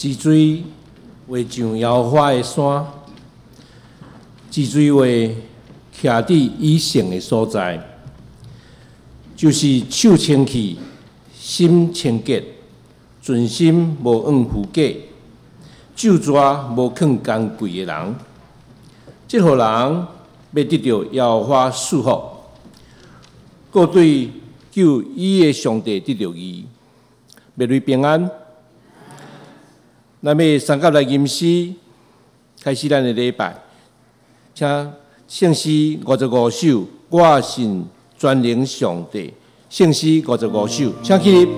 一水画上耶和华的山，一水画徛佇以圣的所在，就是手清气、心清洁、存心无往虚假、咒诅无囥工贵的人。这号人欲得著耶和华赐福，阁对救伊的上帝得著义，欲类平安。咱欲相佮来吟诗，开始咱的礼拜。请圣诗55首，我信全能上帝。圣诗55首，请起立。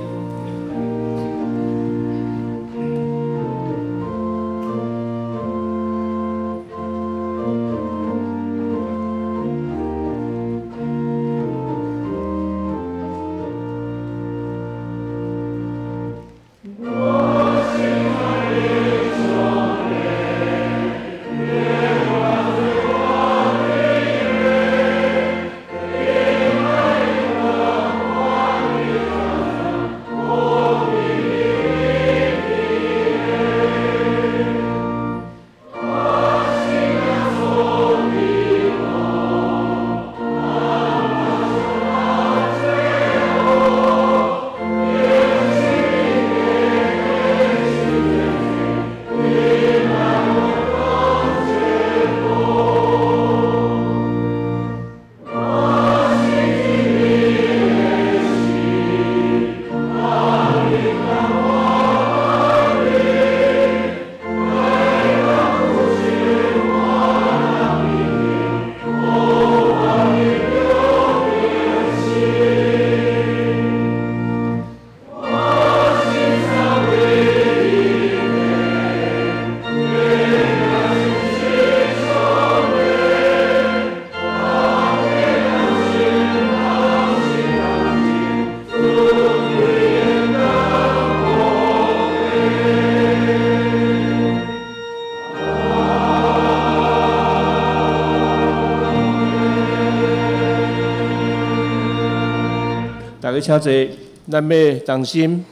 大家请坐，咱欲同心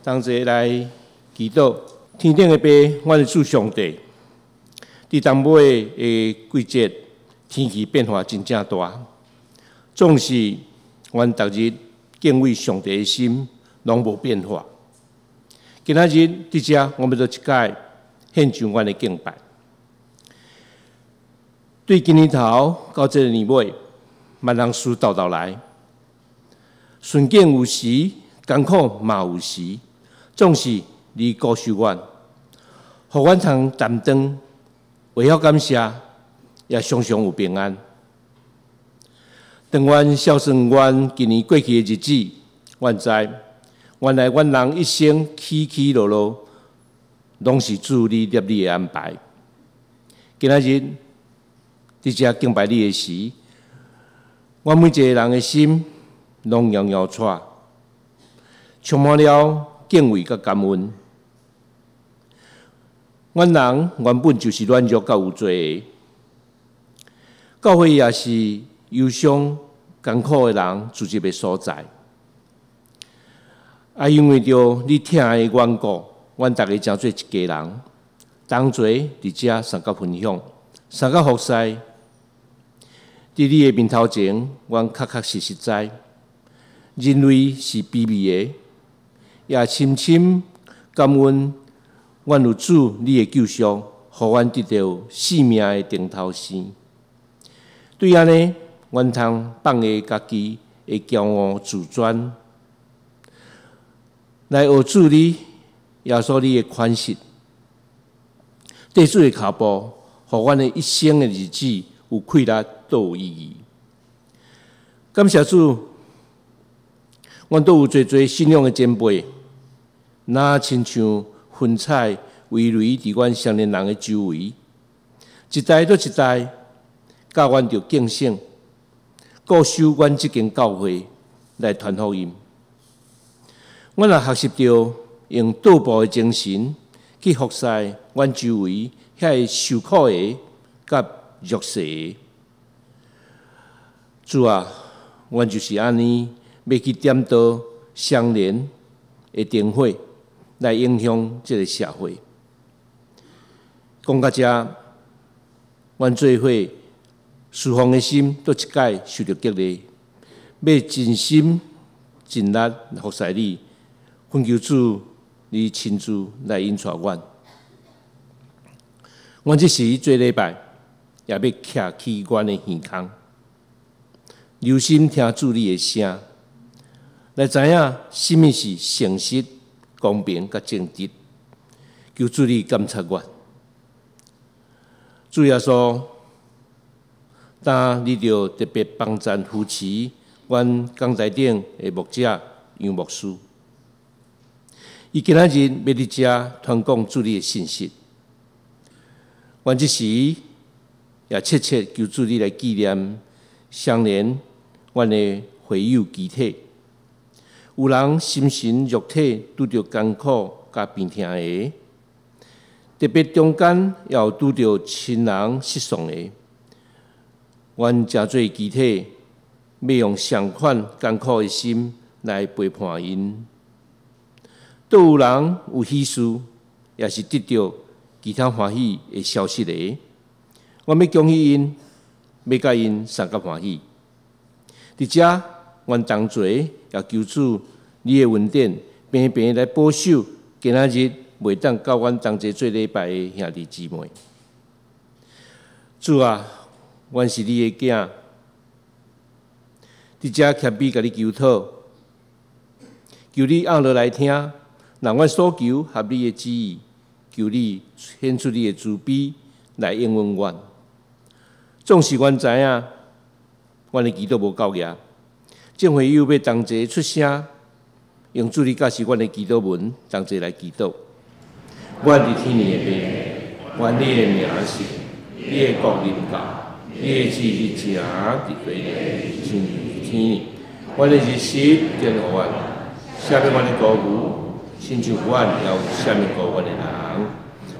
同齐来祈祷。天顶的父，阮的主上帝，伫冬尾的季节，天气变化真正大，总是阮逐日敬畏上帝的心拢无变化。今仔日伫遮，我欲做一摆献上阮的敬拜。对今年头到这个年尾，万人事沓沓来。顺境有时，艰苦嘛有时，总是你顾惜阮，予阮通担当，会晓感谢，也常常有平安。当阮孝顺阮今年过去的日子，阮知原来阮人一生起起落落，拢是主你立你的安排。今仔日伫遮敬拜你的时，阮每一个人的心拢摇摇掣，充满了敬畏佮感恩。阮人原本就是软弱佮有罪的，教会也是忧伤艰苦的人聚集的所在。啊，因为著你疼的缘故，阮逐家成做一家人，同齐伫遮相佮分享，相佮服侍。伫你的面头前，阮确确实实知，人类是卑微的，也深深感恩，阮有主你的救赎，予阮得著生命的顶头生。对按呢，阮通放下家己的骄傲自尊，来学主你耶稣你的款式，缀主的跤步，予阮的一生的日子有气力，都有意义。感谢主，阮都有济济信仰的前辈，若亲像云彩围垒伫阮少年人的周围，一代阁一代，教阮著敬省，固守阮这间教会来传福音。阮也学习著用倒步的精神去服侍阮周围遐个受苦的佮弱势的。主啊，阮就是按呢，欲去点著相连的灯火，來影響這个社會。講到遮，阮做伙事奉的心，閣一擺受著激勵，欲盡心盡力服侍你，懇求主，你親自來引帶阮。阮這時做禮拜，也欲徛起阮的耳孔，留心聽主你的聲，來知影啥物是誠實、公平佮正直。求主你監察阮。主耶穌，今你著特別幫贊扶持阮講台頂的牧者楊牧師，伊今仔日欲佇遮傳講主你的信息。阮這時也切切求主你來紀念相連阮的會友肢體，有人心神肉體拄著艱苦佮病痛的，特別中間也有拄著親人失喪的，阮誠濟肢體欲用相款艱苦的心來陪伴𪜶。閣有人有喜事，也是得著其他歡喜的消息的，阮欲恭喜𪜶，欲佮𪜶相佮歡喜。佇遮，阮同齊也求主你的恩典，平平來保守今仔日袂當佮阮同齊做禮拜的兄弟姊妹。主啊，阮是你的囝，佇遮謙卑共你求討，求你按落來聽，若阮所求合你的旨意，求你顯出你的慈悲來應允阮。縱使阮知影，阮的祈禱無夠額，眾會友欲同齊出聲，用主你教示阮的祈禱文，同齊來祈禱。阮佇天的父，願你的名聖，你的國臨到，你的旨意行佇地親像天。阮的日食典予阮，赦免阮的過誤，親像阮也有赦免過阮的人。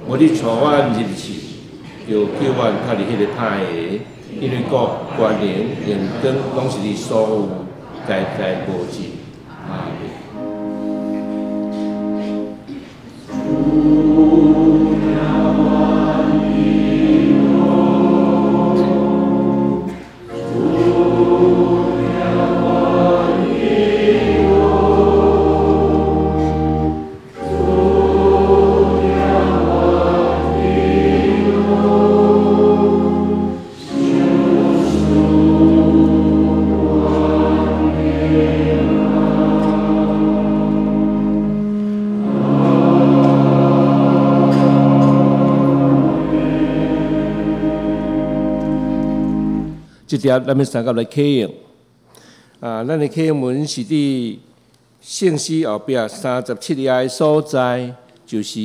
無你帶阮入試，著救阮脫離彼个歹的，因為國、權能、榮光，攏是你所有，代代無盡。阿們。這條咱欲相佮來啟用。啊，咱的啟用文是佇聖詩後壁37頁的所在，就是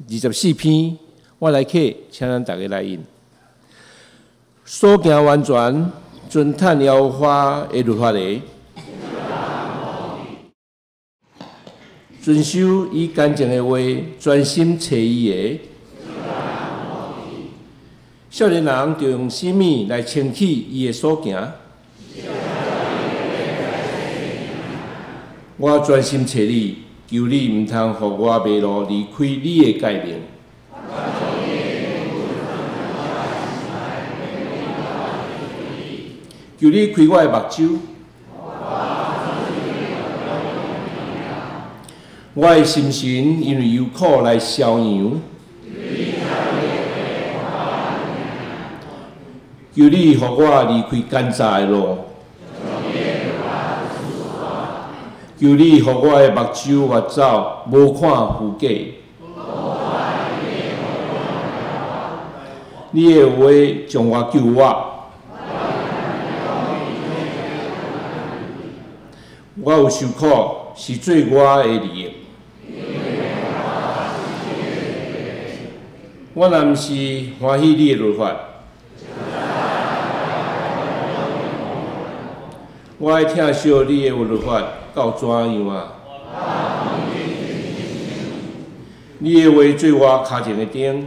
24篇。我來啟，請咱逐家來應。所行完全，尊嘆耶和華的律法的，遵守伊乾淨的話，專心揣伊的。少年人著用啥物來清去伊的所行？我專心揣你，求你毋通予我迷路離開你的誡命。求你開我的目睭，我的心神因為憂苦來消揚。求你予我離開奸詐的路，求你予我的目睭越走，無看虛假。你的話將我救活，我有受苦是做我的利益。我若毋是歡喜你的律法，我愛疼惜你的律法到怎樣啊？你的話做我跤前的燈，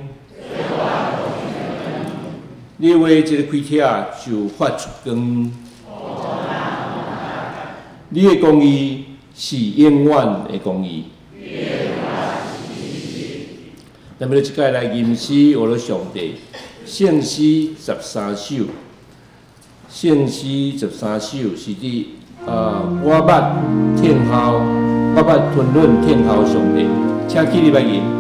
你的話一个開拆就發出光。你的公義是永遠的公義。咱欲一擺來吟詩，學了上帝。聖詩十三首，聖詩十三首是佇我捌聽候，我捌吞忍聽候上帝，請起立來吟。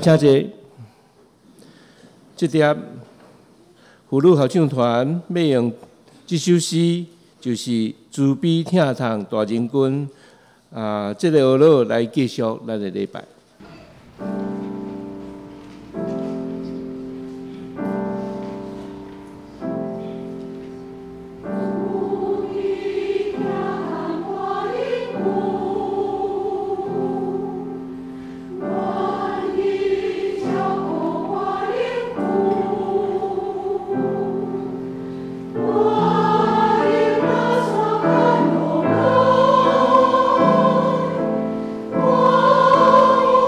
請坐。這碟婦女合唱團欲用這首詩，就是慈悲疼痛大仁君啊，這个學來繼續咱的禮拜。我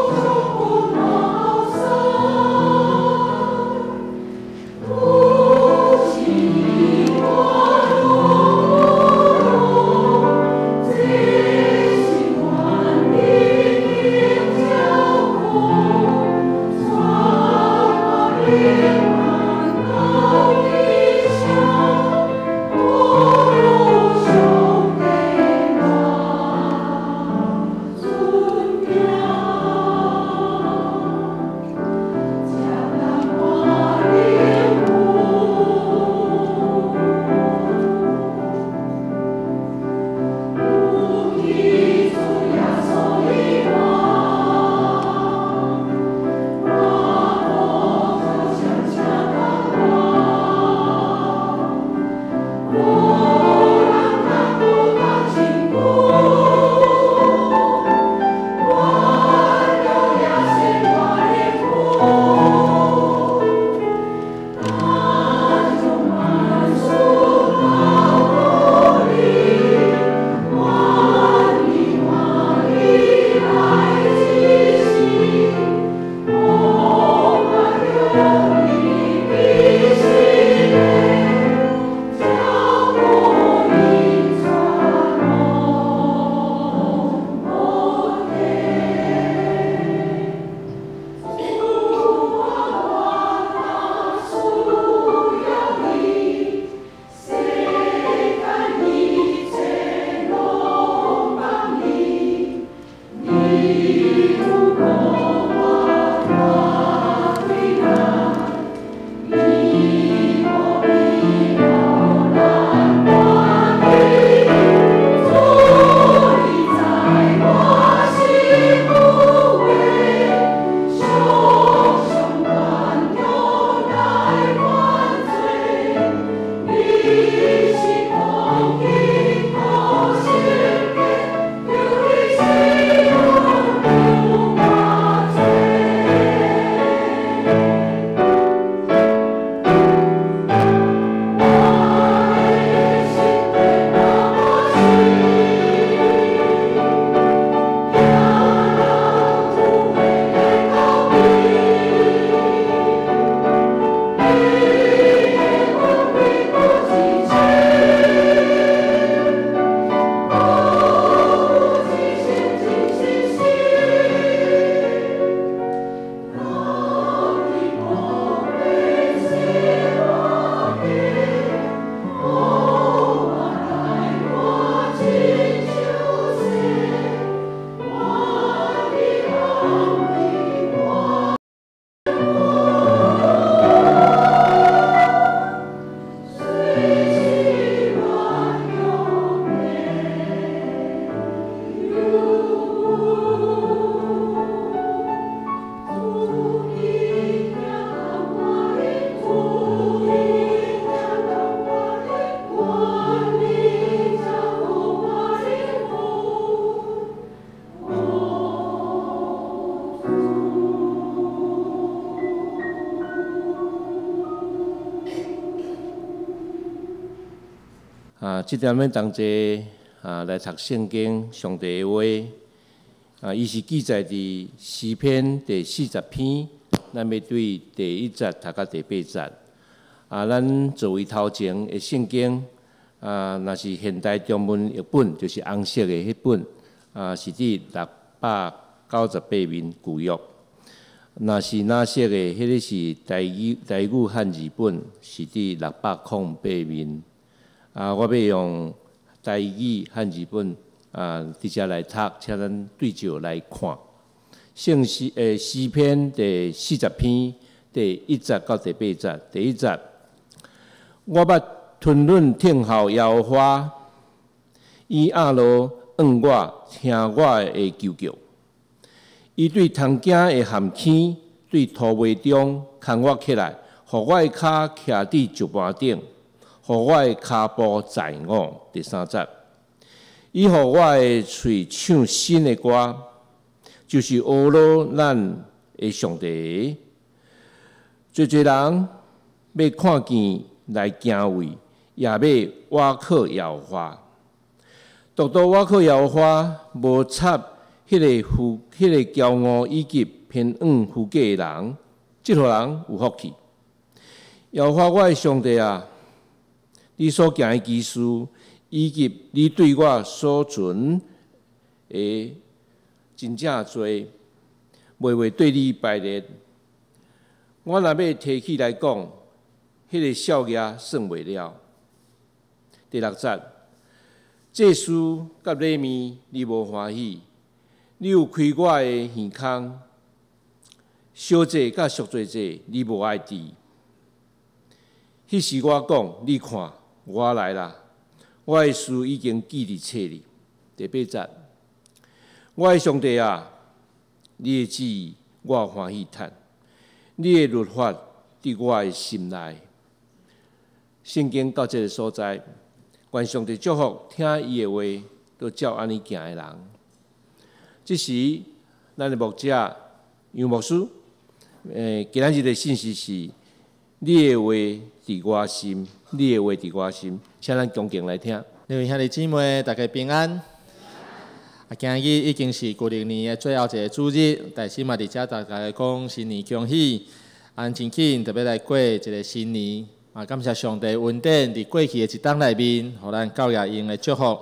這點欲同齊來讀聖經上帝的話啊，伊是記載佇詩篇第四十篇，咱欲對第一節讀到第八節。啊，咱座位頭前的聖經啊，若是現代中文譯本，就是紅色的彼本啊，是佇698面舊約。若是藍色的，彼个是台語漢字本，是佇608面。啊，我欲用台語漢字本啊，直接來讀，請咱對照來看。聖詩詩篇第四十篇第一節到第八節。第一節，我捌吞忍聽候耶和華，伊壓落應我，聽我的求叫。伊對蟲驚的陷坑，對塗糜中牽我起來，予我的跤徛佇石盤頂，予我的跤步載我。第三節，伊予我的喙唱新的歌，就是呵咾咱的上帝。濟濟人欲看見來敬畏，也欲倚靠耶和華。獨獨倚靠耶和華，無插彼个虛、彼个驕傲以及偏向虛假的人，這號人有福氣。耶和華我的上帝啊，你所行的奇事，以及你對我所存的真正濟，袂袂對你敗裂。我若欲提起來講，彼个數額算袂了。第六節，祭司佮禮物，你無歡喜。你有開我的耳孔，燒祭佮贖罪祭，你無愛治。彼時我講，你看，我來啦，我的事已經記佇冊裡。第八節，我的上帝啊，你的旨意我歡喜趁，你的律法佇我的心內。聖經到這个所在，願上帝祝福聽伊的話，都照按呢行的人。這時，咱的牧者楊牧師，今仔日的信息是：你的話佇我心，你的話佇我心，請咱恭敬來聽。各位兄弟姊妹，大家平安。啊，今日已經是舊曆年的最後一个主日，但是嘛佇遮大家講新年恭喜。啊，真緊就欲來過一个新年。啊，感謝上帝恩典，佇過去的一冬內面，予咱教會用的祝福。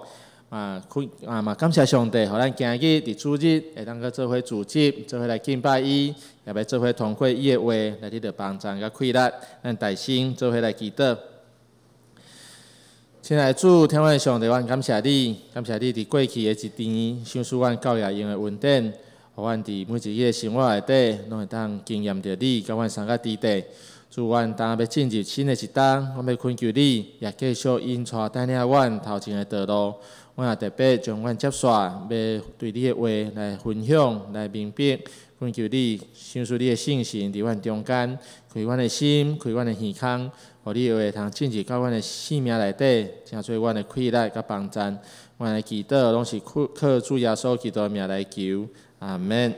啊，啊嘛感謝上帝，予咱今日佇主日會當閣做伙聚集，做伙來敬拜伊，也欲做伙通過伊的話來得著幫贊佮氣力。咱大聲做伙來祈禱。親愛的主，天父上帝，阮感謝你，感謝你佇過去的一年，賞賜阮教會用的恩典，予阮佇每一日的生活內底，攏會當經驗著你，佮阮相佮佇底。主，阮當欲進入新的一冬，阮欲懇求你，也繼續引帶帶領阮頭前的道路。阮也特別將阮接續欲對你的話來分享、來明白。懇求你，賞賜你的聖神佇阮中間，開阮的心，開阮的耳孔，予你的話通進入到阮的生命內底，成做阮的氣力佮幫贊。阮的祈禱攏是靠主耶穌基督的名來求，阿門。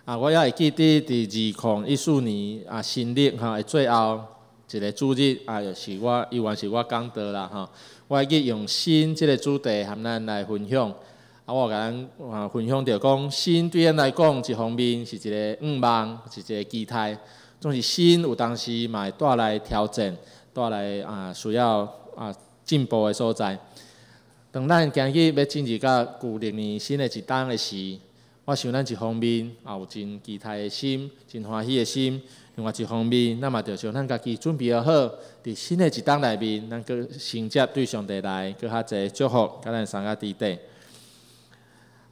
啊，我猶會記得佇2014年啊，新曆吼的最後一个主日啊，就是我猶原是我講道啦吼。我會記用心這个主題和咱來分享。啊，我共咱啊分享著講，心對咱來講，一方面是一个願望，是一个期待。總是心有當時嘛會帶來挑戰，帶來啊需要啊進步的所在。當咱今日欲進入到舊曆年新的一冬的時，我想咱一方面也有真期待的心，真歡喜的心；另外一方面，咱嘛著將咱家己準備好，佇新的一冬內面，咱閣承接對上帝來閣較濟祝福，佮咱相佮佇底。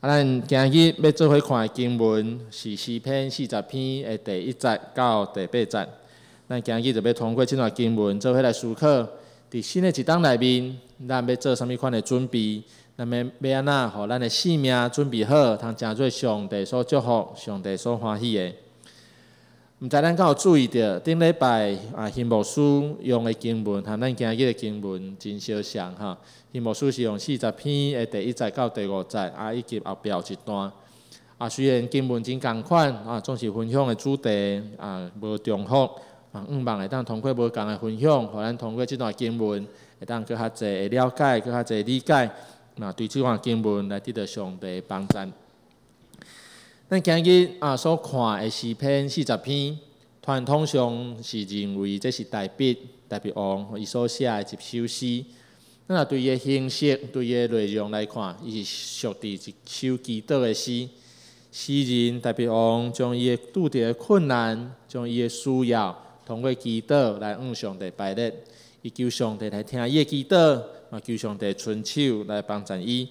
啊，咱今日欲做伙看的經文是詩篇四十篇的第一節到第八節。咱今日就欲通過這段經文做伙來思考，佇新的一冬內面，咱欲做啥物款的準備？咱欲欲按怎，予咱的生命準備好，通成做上帝所祝福、上帝所歡喜的。毋知咱敢有注意著，頂禮拜啊，興牧師用的經文，和咱今日的經文真相像吼。興牧師是用四十篇的第一節到第五節，啊，以及後壁有一段。啊，雖然經文真仝款，啊，總是分享的主題啊無重複，啊，向望會當通過無仝的分享，予咱通過這段經文，會當閣較濟的了解，閣較濟理解，嘛對這段經文來得到上帝的幫贊。咱今日啊所看的詩篇四十篇，傳統上是認為這是大衛王伊所寫的一首詩。咱若對伊的形式、對伊的內容來看，伊是屬佇一首祈禱的詩。詩人大衛王將伊的拄著的困難，將伊的需要，通過祈禱來向上帝排列。伊求上帝來聽伊的祈禱，嘛求上帝伸手來幫贊伊。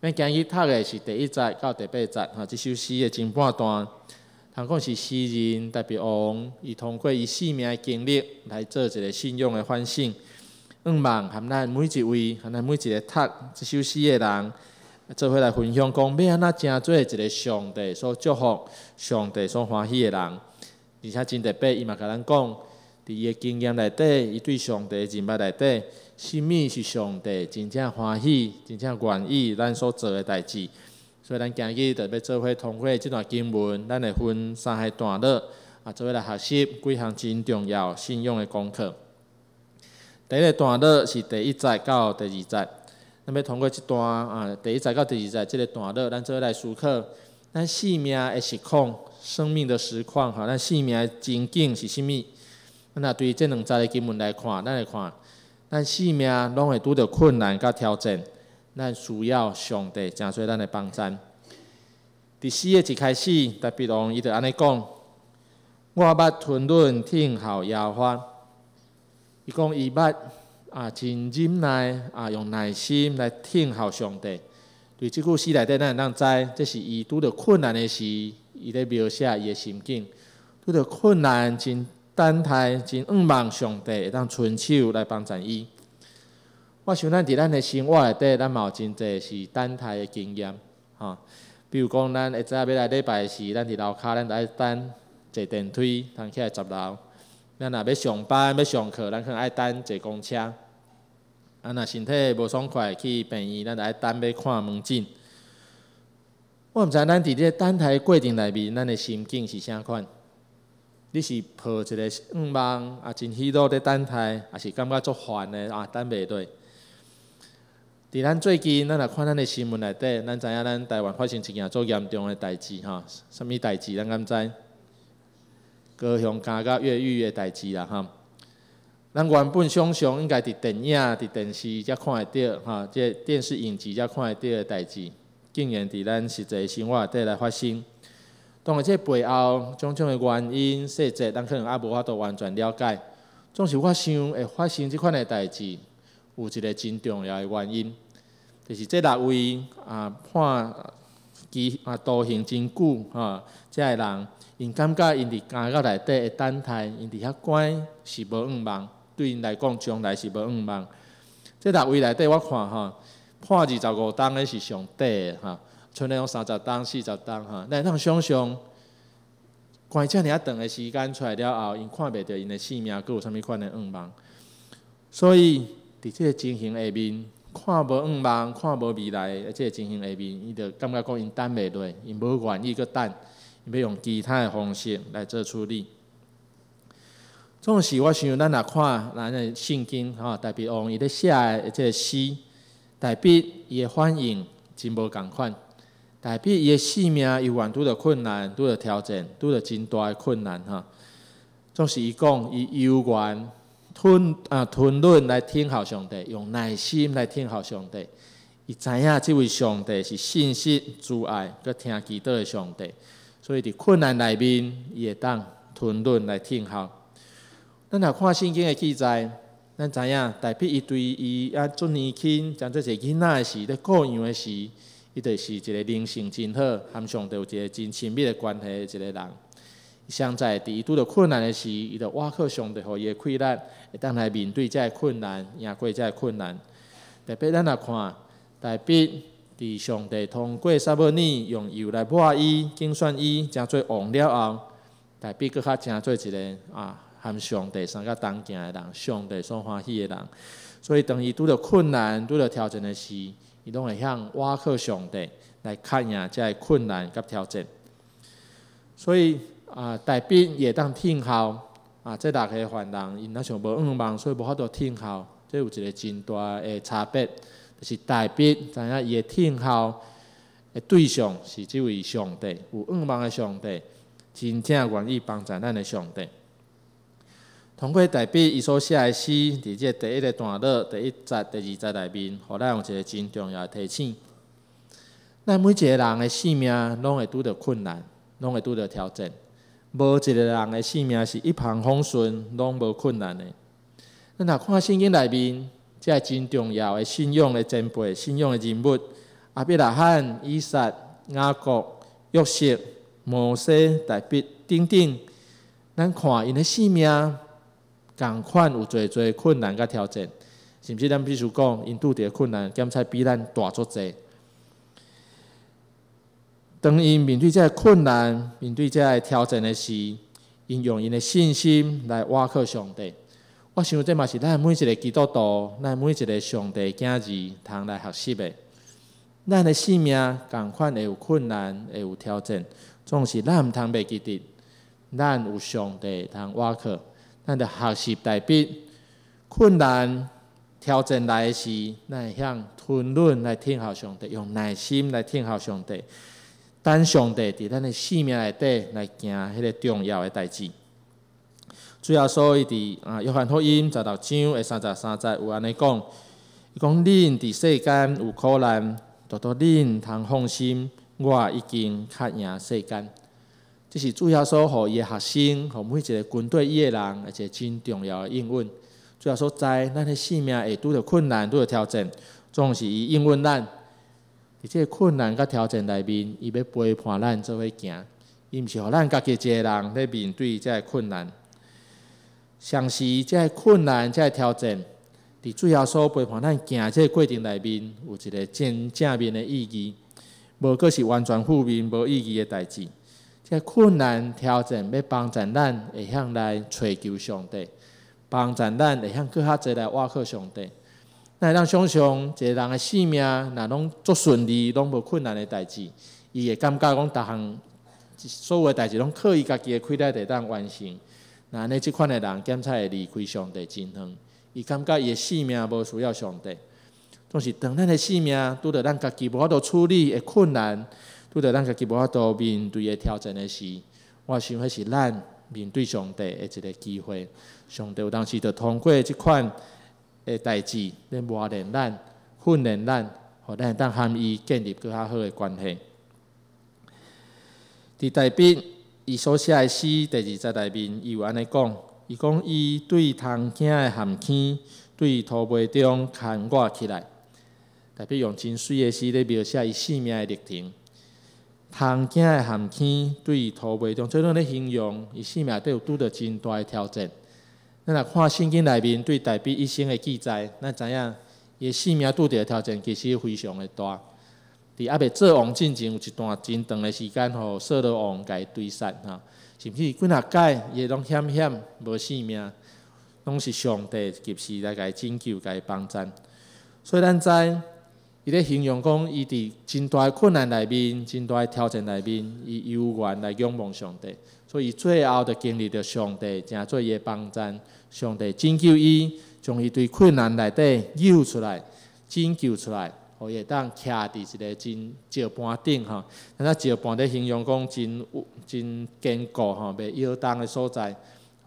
咱今日讀的是第一節到第八節，吼，這首詩的前半段，通講是詩人大衛王，伊通過伊生命的經歷來做一個信仰的反省。向望含咱每一位，含咱每一個讀這首詩的人，做伙來分享，講欲按怎成做一個上帝所祝福、上帝所歡喜的人。而且真特別，伊嘛共咱講，佇伊的經驗內底，伊對上帝的認捌內底，啥物是上帝真正歡喜、真正願意咱所做的代誌。所以咱今日就欲做伙通過這段經文，咱會分三個段落，啊，做伙來學習幾項真重要信仰的功課。第一個段落是第一節到第二節，咱欲通過這段啊，第一節到第二節這個段落，咱做伙來思考咱生命的實況、生命的實況，吼，咱生命的情景是啥物？咱若對這兩節的經文來看，咱會看，咱生命攏會拄著困難佮挑戰，咱需要上帝成做咱的幫贊。佇詩的一開始，大衛王伊就按呢講：我捌吞忍等候耶和華。伊講伊捌啊，真忍耐啊，用耐心來等候上帝。對這句詩內底，咱會當知，這是伊拄著困難的時，伊咧描寫伊的心境。拄著困難，真等待，真向望上帝會當伸手來幫贊伊。我想咱佇咱的生活內底，咱嘛有真濟是等待的經驗，吼。比如講，咱會知影欲來禮拜時，咱佇樓跤，咱著愛等坐電梯，通起來十樓。咱若欲上班、欲上課，咱可能愛等坐公車。啊，若身體無爽快去病院，咱著愛等欲看門診。我毋知咱佇這個等待的過程內面，咱的心境是啥款？你是抱一個向望啊，真喜樂佇等待，抑是感覺足煩的啊，等袂落？佇咱最近，咱若看咱的新聞內底，咱知影咱台灣發生一件足嚴重的代誌吼，啥物代誌？咱敢知？高雄監佮越獄的代誌啦，吼。咱原本想像應該佇電影、佇電視才看會著，吼，這電視影集才看會著的代誌，竟然佇咱實際生活內底來發生。當然，這背後種種的原因細節，咱可能猶無法度完全了解。總是我想會發生這款的代誌，有一個真重要的原因，就是這六位啊判期啊徒刑真久吼，這个人，𪜶感覺𪜶佇監獄內底的等待，𪜶佇遐關是無向望，對𪜶來講將來是無向望。這六位內底我看吼，判25冬的是上短的吼，賰咧講30冬、40冬吼，咱會當想像，關遮爾啊長的時間出來了後，𪜶看袂著𪜶的性命，閣有啥物款的向望？所以，佇這个情形下面，看無向望、看無未來的這个情形下面，伊就感覺講𪜶等袂落，𪜶無願意閣等，𪜶欲用其他的方式來做處理。總是我想，咱若看咱的聖經吼，大衛王伊咧寫的這个詩，大衛伊的反應真無仝款。大衛伊的生命猶原拄著困難，拄著挑戰，拄著真大的困難吼。總是伊講，伊猶原吞忍來等候上帝，用耐心來等候上帝。伊知影這位上帝是信實、慈愛、閣聽祈禱的上帝，所以佇困難內面，伊會當吞忍來等候。咱若看聖經的記載，咱知影大衛伊對伊猶足年輕，誠做一个囡仔的時，咧顧羊的時，伊就是一個靈性真好，和上帝有一個真親密的關係的一個人。相在佇伊拄著困難的時，伊就倚靠上帝予伊的氣力，會當來面對這个困難，贏過這个困難。特別咱若看，大衛佇上帝通過撒母耳用油來抹伊、揀選伊，成做王了後，大衛閣較成做一個啊，和上帝相佮同行的人，上帝所歡喜的人。所以當伊拄著困難、拄著挑戰的時，伊攏會曉倚靠上帝來克贏這个困難佮挑戰。所以啊，大衛會當等候啊，這六個犯人𪜶若像無向望，所以無法度等候。這有一个真大的差別，就是大衛知影伊的等候的對象是這位上帝，有向望的上帝，真正願意幫助咱的上帝。通過大衛伊所寫的詩，佇這第一个段落、第一節、第二節內面，予咱有一个真重要的提醒。咱每一个人的生命攏會拄著困難，攏會拄著挑戰。無一个人的生命是一帆風順，攏無困難的。咱若看聖經內面，這真重要的信仰的前輩、信仰的人物，亞伯拉罕、以撒、雅各、約瑟、摩西、大衛等等，咱看𪜶的生命，仝款有濟濟困難佮挑戰，甚至咱必須講，𪜶拄著困難，檢採比咱大足濟。當𪜶面對這个困難、面對這个挑戰的時，𪜶用𪜶的信心來倚靠上帝。我想這嘛是咱每一个基督徒、咱每一个上帝囝兒通來學習的。咱的生命仝款會有困難，會有挑戰，總是咱毋通袂記得，咱有上帝通倚靠。咱著學習大衛困難挑戰來的時，咱會曉吞忍來等候上帝，用耐心來等候上帝，等上帝佇咱的生命內底來行彼个重要的代誌。主耶穌伊佇約翰福音16章的33節有按呢講，伊講恁佇世間有苦難，獨獨恁通放心，我已經較贏世間。這是主耶穌予伊的學生，予每一个跟綴伊的人，一个真重要的應允。主耶穌知咱的生命會拄著困難，拄著挑戰，總是伊應允咱。佇這个困難佮挑戰內面，伊欲陪伴咱做伙行。伊毋是予咱家己一个人咧面對這个困難。同時，這个困難、這个挑戰，佇主耶穌陪伴咱行這个過程內面，有一个真正面的意義，無閣是完全負面、無意義的代誌。這困難挑戰，欲幫助咱會曉來揣求上帝，幫助咱會曉閣較濟來倚靠上帝。咱會當想像一个人的生命，若攏足順利，攏無困難的代誌，伊會感覺講逐項所有的代誌攏靠伊家己的氣力會當完成。若按呢，這款的人，檢採會離開上帝真遠，伊感覺伊的生命無需要上帝。總是當咱的生命拄著咱家己無法度處理的困難，拄著咱家己無法度面對的挑戰的時，我想彼是咱面對上帝的一个機會。上帝有當時就通過這款的代誌咧磨練咱、訓練咱，予咱會當和伊建立閣較好的關係。佇大衛伊所寫的詩第二節內面，伊有按呢講，伊講伊對蟲囝的陷坑，對塗糜中牽我起來。大衛用真媠的詩咧描寫伊生命的歷程。蟲囝的陷坑對塗糜中，這攏咧形容伊生命底有拄著真大的挑戰。咱若看聖經內面對大衛一生的記載，咱知影伊的生命拄著的挑戰其實非常的大。佇猶未做王進前，有一段真長的時間，予掃羅王共伊追殺吼，甚至幾若擺伊攏險險無性命，攏是上帝及時來共伊拯救、共伊幫贊。所以咱知，伊咧形容講，伊佇真大的困難內面、真大的挑戰內面，伊猶原來仰望上帝。所以最後就經歷著上帝，成做伊的幫贊，上帝拯救伊，將伊對困難內底救出來，拯救出來，予伊會當徛佇一个真石盤頂吼。咱石盤咧形容講真真堅固吼，袂搖動的所在，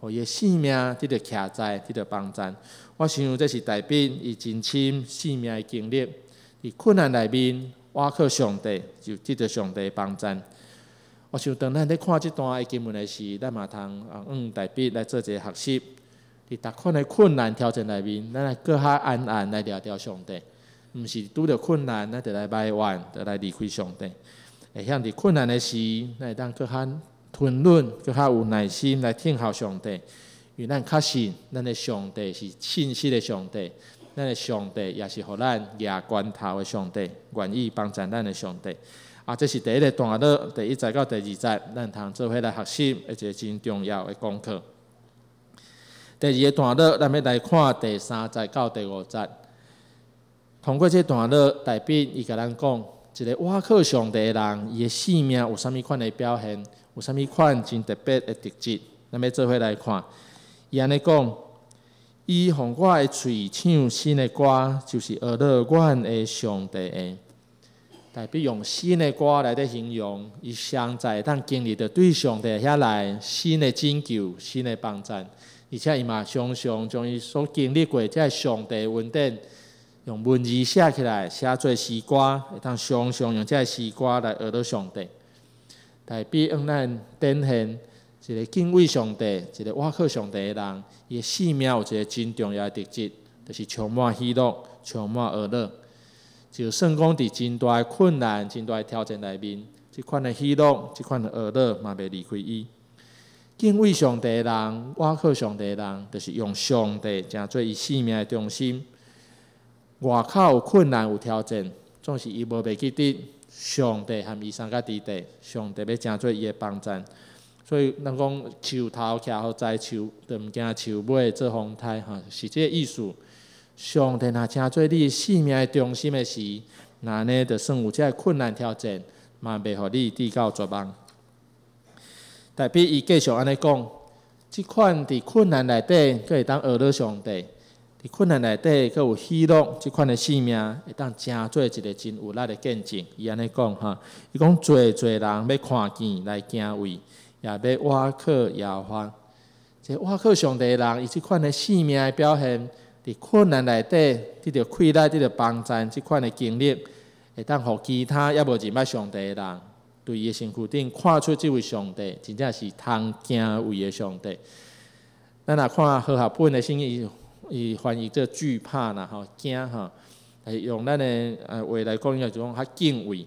予伊的生命得著徛在，得著幫贊。我想這是大衛伊真深生命的經歷。佇困難內面，倚靠上帝，就得著上帝的幫贊。我想當咱咧看這段的經文的時，咱嘛通向大衛來做一個學習。佇逐款的困難挑戰內面，咱來閣較安安來掠著上帝，毋是拄著困難，咱就來埋怨，就來離開上帝。會曉佇困難的時，咱會當閣較吞忍，閣較有耐心來等候上帝，因為咱確信咱的上帝是信實的上帝。咱的上帝也是予咱舉關頭的上帝，願意幫助咱的上帝。啊，這是第一个段落，第一節到第二節，咱通做伙來學習一个真重要的功課。第二个段落，咱欲來看第三節到第五節。通過這段落，大衛伊共咱講，一個倚靠上帝的人，伊的生命有啥物款的表現，有啥物款真特別的特質。咱欲做伙來看，伊按呢講。伊予我的喙唱新的歌，就是呵咾阮的上帝的。大衛用新的歌來咧形容，伊上在會當經歷著對上帝遐來新的拯救、新的幫贊，而且伊嘛常常將伊所經歷過這个上帝恩典，用文字寫起來，寫做詩歌，會當常常用這个詩歌來呵咾上帝。大衛向咱展現一个敬畏上帝、一个倚靠上帝的人，伊的生命有一个真重要的特質，就是充滿喜樂、充滿呵咾。就算講佇真大的困難、真大的挑戰內面，這款的喜樂、這款的呵咾嘛袂離開伊。敬畏上帝的人、倚靠上帝的人，就是用上帝成做伊生命的中心。外口有困難、有挑戰，總是伊無袂記得上帝和伊相佮佇佇，上帝欲成做伊的幫贊。所以人講樹頭徛予栽樹，就毋驚樹尾做風颱，吼，是這个意思。上帝若成做你生命的中心的時，那呢就算有這个困難挑戰，嘛袂予你至到絕望。大衛伊繼續按呢講，這款佇困難內底，閣會當呵咾上帝；佇困難內底，閣有喜樂，這款的生命會當成做一个真有力的見證。伊按呢講哈，伊講濟濟人欲看見來敬畏，也欲倚靠耶和華。這倚靠上帝的人，伊這款的生命的表現，佇困難內底得著氣力、得著幫贊，這款的經歷，會當予其他猶無認捌上帝的人，對伊的身軀頂看出這位上帝真正是通敬畏的上帝。咱若看和合本的聖經，伊翻譯做懼怕啦，吼驚吼，但是用咱的話來講，應該就講較敬畏。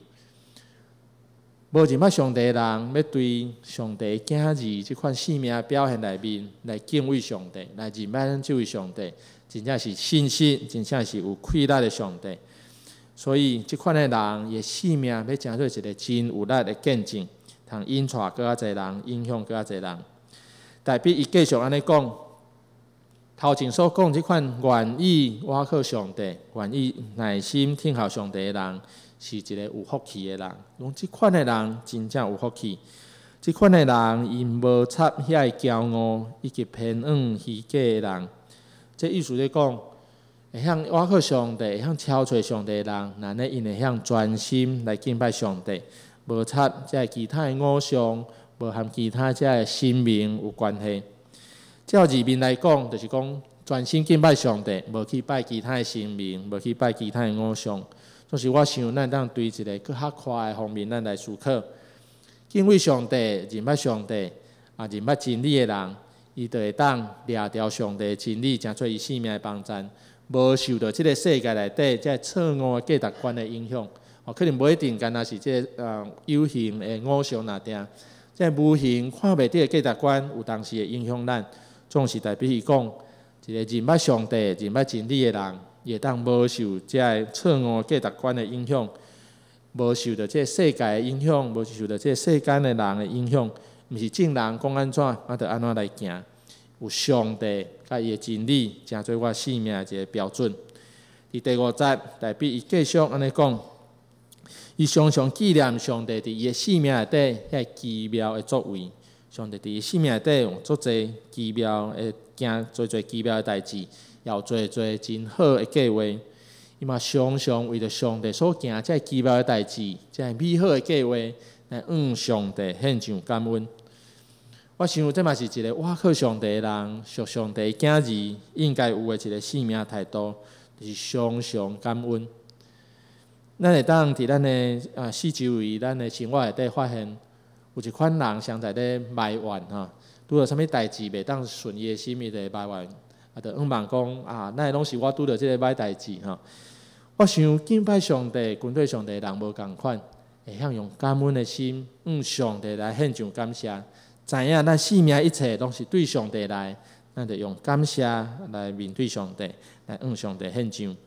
無認捌上帝的人，欲對上帝囝兒這款生命表現內面來敬畏上帝，來認捌咱這位上帝，真正是信實，真正是有氣力的上帝。所以，這款的人，伊的生命欲成做一个真有力的見證，通引帶閣較濟人，影響閣較濟人。大衛伊繼續按呢講，頭前所講這款願意倚靠上帝、願意耐心等候上帝的人，是一个有福氣的人。講這款的人真正有福氣。這款的人，伊無插遐个驕傲以及偏向虛假的人。這意思咧講，會曉倚靠上帝、會曉超揣上帝的人，那呢𪜶會曉專心來敬拜上帝，無插這个其他的偶像，無和其他這个神明有關係。照字面來講，就是講專心敬拜上帝，無去拜其他的神明，無去拜其他的偶像。總是我想，咱當對一个閣較寬的方面，咱來思考。敬畏上帝、認捌上帝、啊認捌真理的人，伊就會當掠著上帝的真理，成做伊生命的幫贊，無受著這个世界內底這个錯誤的價值觀的影響。哦，可能無一定干焦是這个有形的偶像爾定，這个無形看袂著的價值觀，有當時會影響咱。總是大衛伊講，一个認捌上帝、認捌真理的人，伊會當無受這个錯誤價值觀的影響，無受著這个世界的影響，無受著這个世間的人的影響，毋是眾人講按怎，我就按怎來行。有上帝佮伊的真理，成做我生命的一个標準。佇第五節，大衛伊繼續按呢講，伊常常紀念上帝佇伊的生命內底遐个奇妙的作為。上帝佇伊生命內底有足濟奇妙的行，濟濟奇妙的代誌，也有濟濟真好的計劃。伊嘛常常為著上帝所行這个奇妙的代誌，這个美好的計劃，來向上帝獻上感恩。我想這嘛是一个倚靠上帝的人，屬上帝囝兒應該有的一个生命態度，就是常常感恩。咱會當佇咱的四周圍，咱的生活內底發現，有一款人常在咧埋怨吼，拄著啥物代誌袂當順伊的心，伊就會埋怨，啊，就向望講啊，哪會攏是我拄著這个歹代誌吼。我想敬拜上帝、跟隨上帝的人無仝款，會曉用感恩的心，向上帝來獻上感謝。知影咱生命一切攏是對上帝來，咱就用感謝來面對上帝，來向上帝獻上。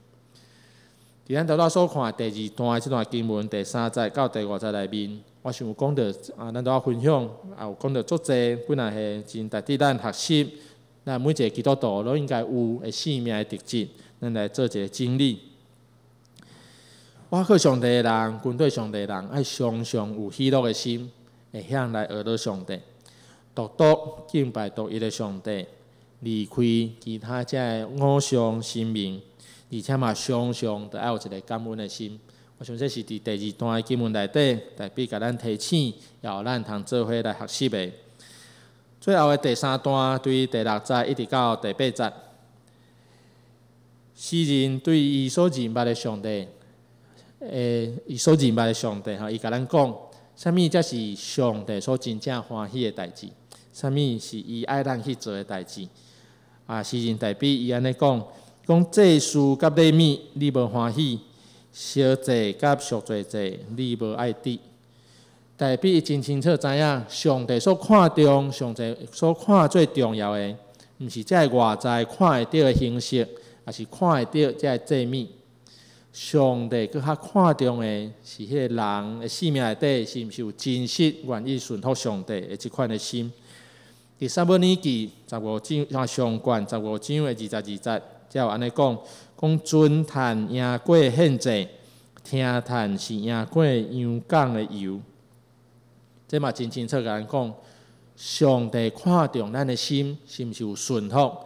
佇咱拄仔所看第二段的這段經文第三節到第五節內面，我想有講著啊，咱拄仔分享，也有講著足濟，本來係真值得咱學習。咱每一个基督徒攏應該有的生命的特質，咱來做一个整理。倚靠上帝的人，跟隨上帝的人，愛常常有喜樂的心，會曉來呵咾上帝，獨獨敬拜獨一的上帝，離開其他遮个偶像神明，而且嘛常常著愛有一个感恩的心。我想這是佇第二段的經文內底，大衛共咱提醒，也予咱通做伙來學習的。最後的第三段，對第六節一直到第八節，詩人對伊所認捌的上帝，伊所認捌的上帝吼，伊共咱講，啥物才是上帝所真正歡喜的代誌？啥物是伊愛咱去做的代誌？啊，詩人大衛伊按呢講，講祭司佮禮物你無歡喜，燒祭佮贖罪祭你無愛得。大衛伊真清楚知影，上帝所看重、上帝所看最重要的，毋是這个外在看會著的形式，抑是看會著這个祭物。上帝閣較看重的是彼个人的生命內底，是毋是有真實願意順服上帝的這款的心。佇撒母耳記十五章啊上卷十五章的22節，才有按呢講，講尊壇贏過獻祭，聽壇是贏過羊犅的油。這嘛真清楚共咱講，上帝看重咱的心，是毋是有順服，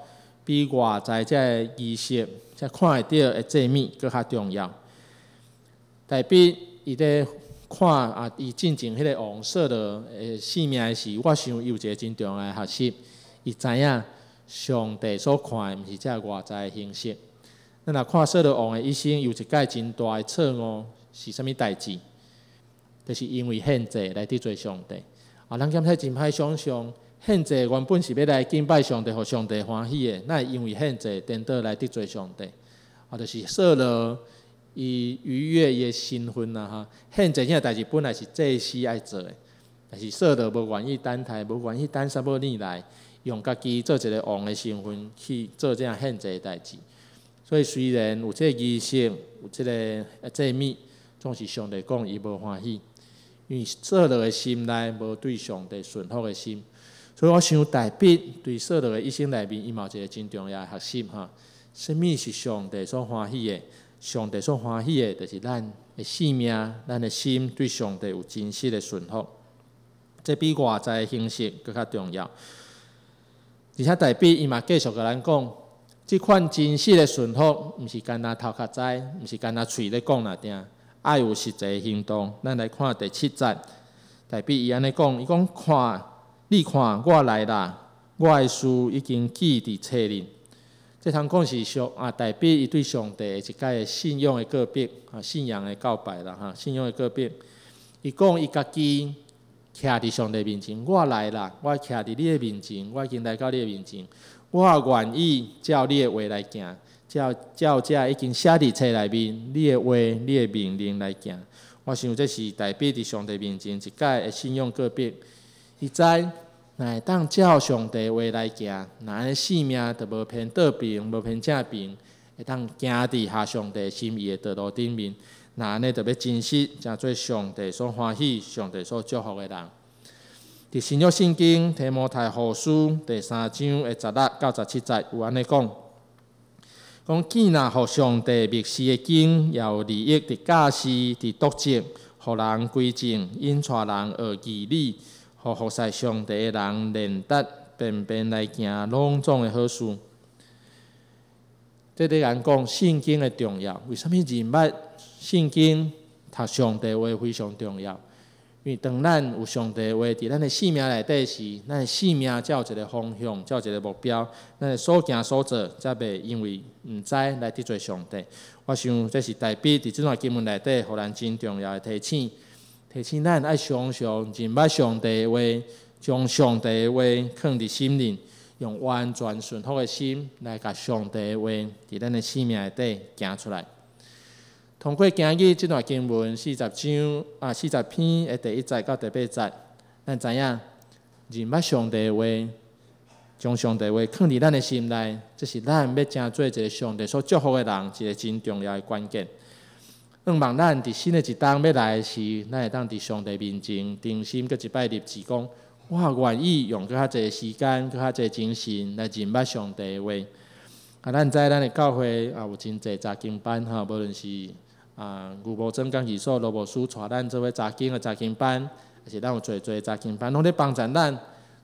比外在這个儀式，這看會著的祭物閣較重要。大衛伊咧看啊，伊進前彼个王掃羅的性命的時，我想伊有一个真重要的學習。伊知影上帝所看的毋是這个外在的形式。咱若看掃羅王的一生，有一擺真大的錯誤是啥物代誌？就是因為獻祭來得罪上帝。啊，咱敢若真歹想像，獻祭原本是欲來敬拜上帝，予上帝歡喜的，哪會因為獻祭顛倒來得罪上帝？啊，就是掃羅伊逾越伊的身份啦，哈！獻祭這個代誌本來是祭司愛做的，但是掃羅無願意等待，無願意等撒母耳來，用家己做一个王的身份去做這樣獻祭的代誌。所以雖然有這个儀式，有這个祭物，總是上帝講伊無歡喜，因為掃羅的心內無對上帝順服的心。所以我想大衛對掃羅的一生內面，伊嘛有一个真重要的學習哈。啥物是上帝所歡喜的？上帝所歡喜的，就是咱的性命、咱的心對上帝有真實的順服。這比外在的形式閣較重要。而且大衛伊嘛繼續共咱講，這款真實的順服，毋是干焦頭殼知，毋是干焦喙咧講爾爾，愛有實際行動。咱來看第七節，大衛伊按呢講，伊講看，你看我來啦，我的事已經記佇冊裡。這通講是上啊，大衛伊對上帝的一擺的信仰的告白啊，信仰的告白啦哈，信仰的告白。伊講伊家己徛佇上帝面前，我來啦，我徛佇你的面前，我已經來到你的面前，我願意照你的話來行，照照這已經寫佇冊內面，你的話、你的命令來行。我想這是大衛佇上帝面前一擺的信仰告白。伊知若會當照上帝話來行，若按呢性命就無偏倒爿，無偏正爿，會當行佇合上帝心意的道路頂面。若按呢就欲真實，成做上帝所歡喜、上帝所祝福的人。佇新約聖經提摩太後書第三章的16到17節有按呢講：講見若予上帝默示的經，也有利益佇教示、佇督責，予人歸正，引帶人學義理，予服侍上帝的人練達便便來行攏總的好事。這咧共咱講聖經的重要，為啥物認捌聖經、讀上帝話非常重要？因為當咱有上帝話佇咱的生命內底時，咱的生命才有一个方向，才有一个目標，咱的所行所做才袂因為毋知來得罪上帝。我想這是大衛佇這段經文內底，予咱真重要的提醒，提醒咱愛常常認捌上帝的話，將上帝的話囥佇心裡，用完全順服的心來共上帝的話佇咱的生命內底行出來。通過今日這段經文四十章啊四十篇的第一節到第八節，咱知影認捌上帝的話，將上帝話囥佇咱的心內，這是咱欲成做一个上帝所祝福的人，一个真重要的關鍵。向望咱佇新的一冬欲來時，咱會當佇上帝面前，重新閣一擺立志講：我願意用閣較濟時間、閣較濟精神來認捌上帝的話。啊，咱知咱的教會啊有真濟查經班吼，無論是啊，牛無莊講義所羅牧師帶咱做伙查經的查經班，抑是咱有濟濟查經班，攏咧幫助咱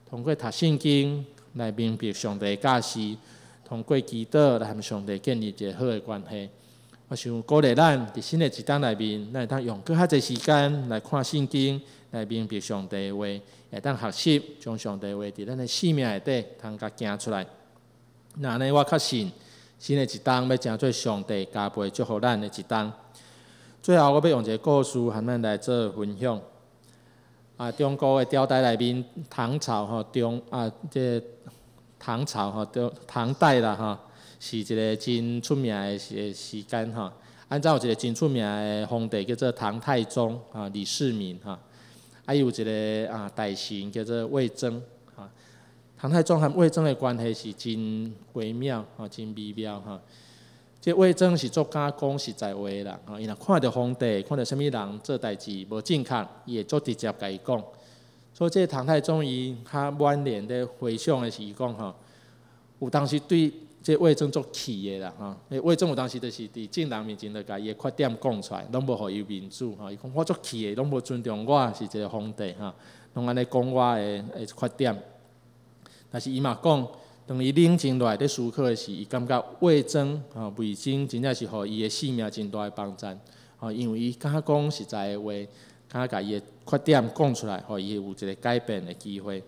通過讀聖經、來明白上帝的教示，通過祈禱來和上帝建立一个好的關係。我想鼓勵咱佇新的一冬內面，咱會當用閣較濟時間來看聖經，來明白上帝的話，會當學習將上帝的話佇咱的生命內底通共行出來。那按呢，我確信新的一冬欲成做上帝加倍祝福咱的一冬。最後，我欲用一个故事和咱來做分享。中國的朝代內面，唐朝吼中啊，這个唐朝吼，中唐代啦吼，是一个真出名的時間吼。按照有一个真出名的皇帝叫做唐太宗啊，李世民哈。伊有一个大臣叫做魏徵啊。唐太宗和魏徵的關係是真微妙吼，真微妙吼。這魏徵是足敢講實在話的人吼，伊若看著皇帝，看著啥物人做代誌無正確，伊會足直接共伊講。所以這唐太宗伊較晚年咧回想的時講吼，有當時對這魏徵足氣的啦吼。魏徵有當時就是佇眾人面前就共伊的缺點講出來，攏無予伊有面子吼。伊講我足氣的，攏無尊重我是一个皇帝吼，攏按呢講我的缺點。但是伊嘛講，當伊冷靜落來咧思考的時，伊感覺魏徵吼，魏徵真正是予伊的性命真大的幫贊吼，因為伊敢講實在的話，敢共伊的缺點講出來，予伊有一个改變的機會。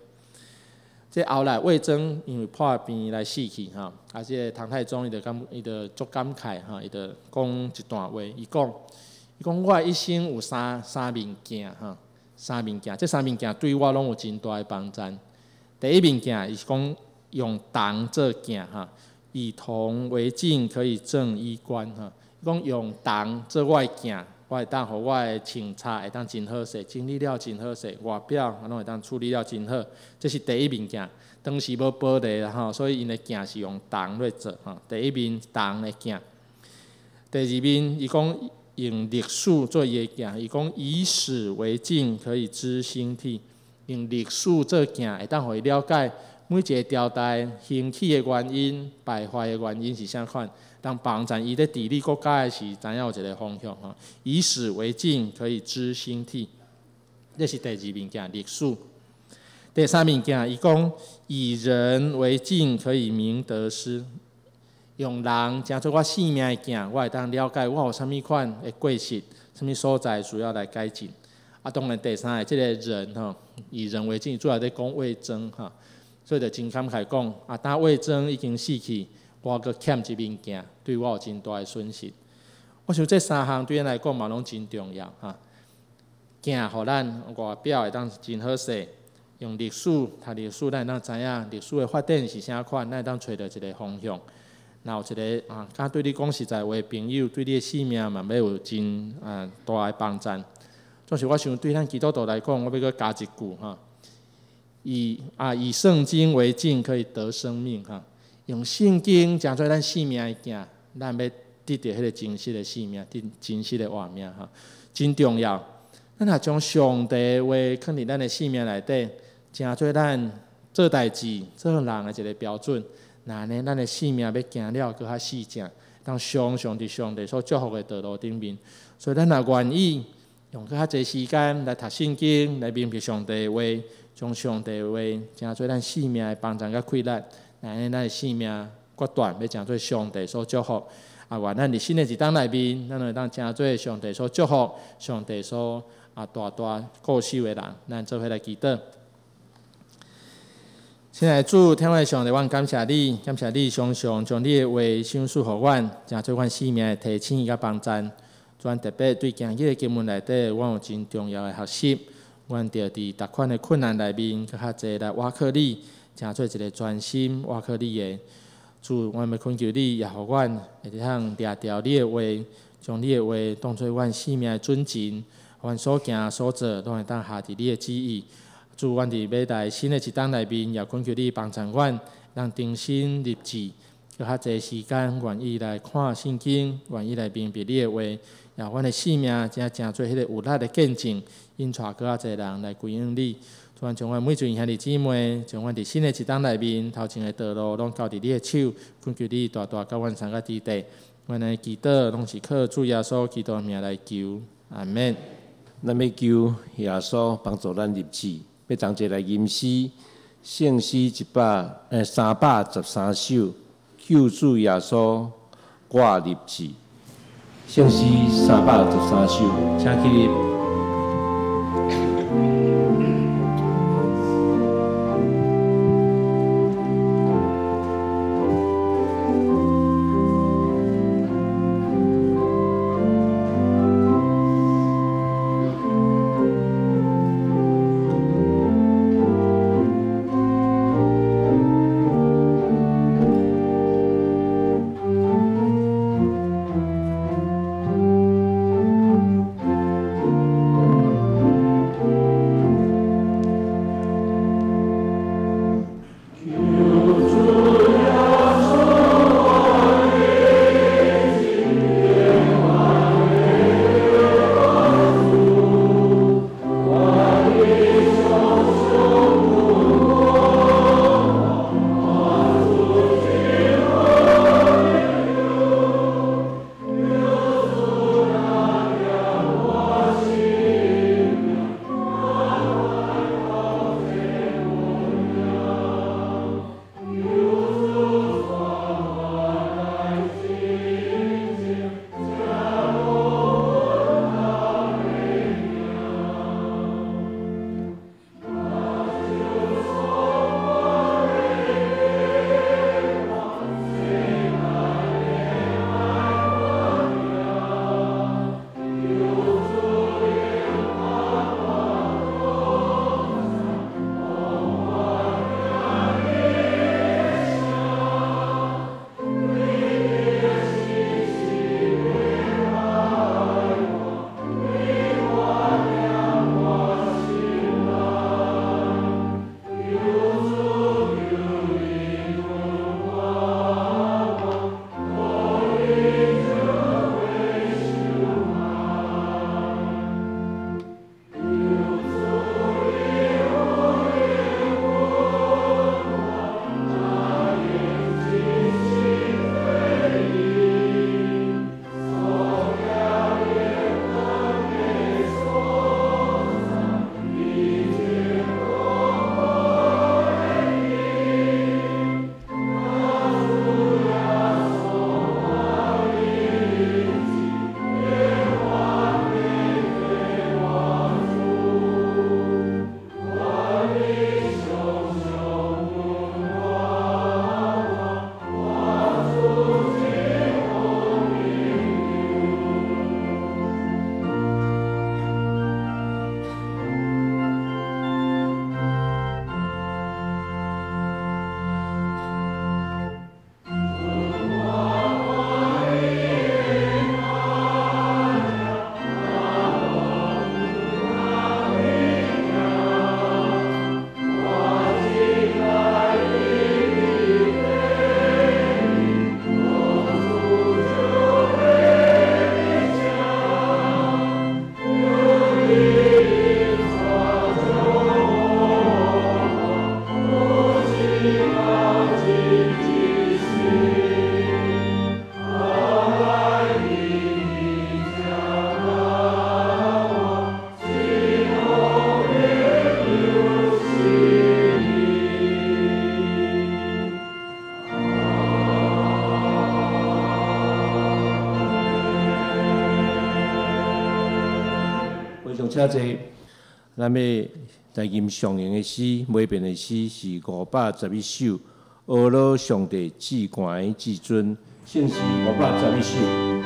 這後來魏徵因為破病來死去吼，這个唐太宗伊就足感慨吼，伊就講一段話，伊講我一生有三面鏡吼，三面鏡，這三面鏡對我攏有真大的幫贊。第一面鏡，伊是講用銅做鏡哈，以銅為鏡，可以正衣冠哈。講用銅做我的鏡，我會當予我的穿插會當真好勢，整理了真好勢，外表攏會當處理了真好。這是第一面鏡，當時無玻璃啦吼，所以𪜶的鏡是用銅來做吼。第一面銅的鏡，第二面伊講用歷史做伊的鏡，伊講以史為鏡，可以知興替。用歷史做鏡，會當予伊了解每一个朝代興起的原因、敗壞的原因是啥款，當幫助伊咧治理國家的時，知影有一个方向吼。以史為鏡，可以知興替，這是第二面鏡歷史。第三面鏡，伊講以人為鏡，可以明得失。用人成做我生命的鏡，我會當了解我有啥物款的過失，啥物所在需要來改進。當然第三个這个人吼，以人為鏡，主要咧講魏徵吼。所以就真感慨講，當魏徵已經死去，我閣欠一面鏡，對我有真大的損失。我想這三項對咱來講嘛，攏真重要哈。鏡予咱外表會當真好勢，用歷史讀歷史，咱會當知影歷史的發展是啥款，咱會當揣著一个方向。若有一个敢對你講實在話的朋友，對你的生命嘛欲有真大的幫贊。總是我想對咱基督徒來講，我欲閣加一句哈。以聖經為鏡，可以得生命哈。用聖經成做咱生命的鏡，咱欲得著彼个真實的生命，得真實的活命哈，真重要。咱若將上帝的話囥佇咱的生命內底，成做咱做代誌、做人的一个標準，那按呢，咱的生命欲行了閣較四正，當常常佇上帝所祝福的道路頂面。所以咱若願意用閣較濟時間來讀聖經，來明白上帝的話，將上帝的話成做咱生命的幫助佮氣力，那按呢，咱的生命決斷欲成做上帝所祝福。願咱佇新的一冬內面，咱會當成做上帝所祝福、上帝所大大顧惜的人。咱做伙來祈禱。親愛的主，天父上帝，阮感謝你，感謝你常常將你的話賞賜予阮，成做阮生命的提醒佮幫贊。阮特別對今日的經文內底，阮有真重要的學習。阮著佇逐款的困難內面，閣較濟來倚靠你，成做一个專心倚靠你的主。阮欲懇求你，也予阮會當掠牢你的話，將你的話當做阮生命的準繩，阮所行所做，攏會當合佇你的旨意。主，阮佇欲來新的一冬內面，也懇求你幫助阮，讓定心立志，閣較濟時間願意來看聖經，願意來明白你的話，也阮的生命真成做彼个有力的見證，引帶閣較濟人來歸向你。主，將阮每一位兄弟姊妹，將阮佇新的一冬內面頭前的道路，攏交佇你的手，懇求你大大佮阮相佮佇咧。阮的祈禱攏是靠主耶穌基督的名來求，阿門。咱欲求耶穌幫助咱立志，欲同齊來吟詩，聖詩313首，救主耶穌，我立志。聖詩三百十三首，請起立。請坐，咱欲來吟上用的詩，袂變的詩是511首，呵咾上帝至懸的至尊，聖詩511首。哦。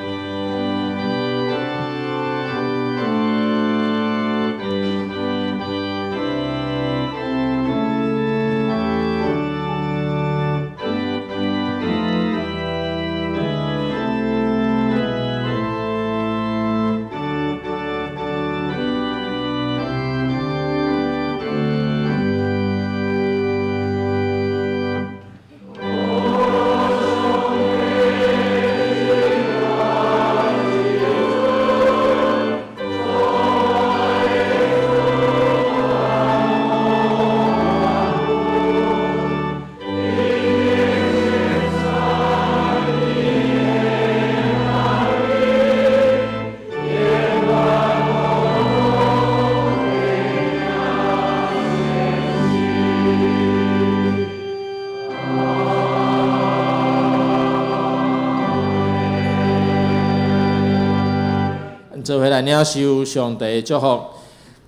做伙來領受上帝的祝福。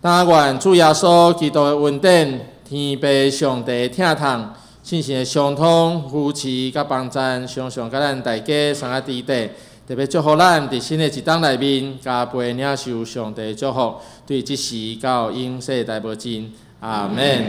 但願主耶穌基督的恩典、天父上帝的疼痛、聖神的相通、扶持佮幫贊，常常佮咱大家相佮佇底。特別祝福咱佇新的一冬內面，加倍領受上帝的祝福，對這時到永世代無盡。阿們。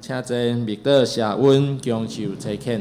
請坐，默禱謝恩，供求差遣。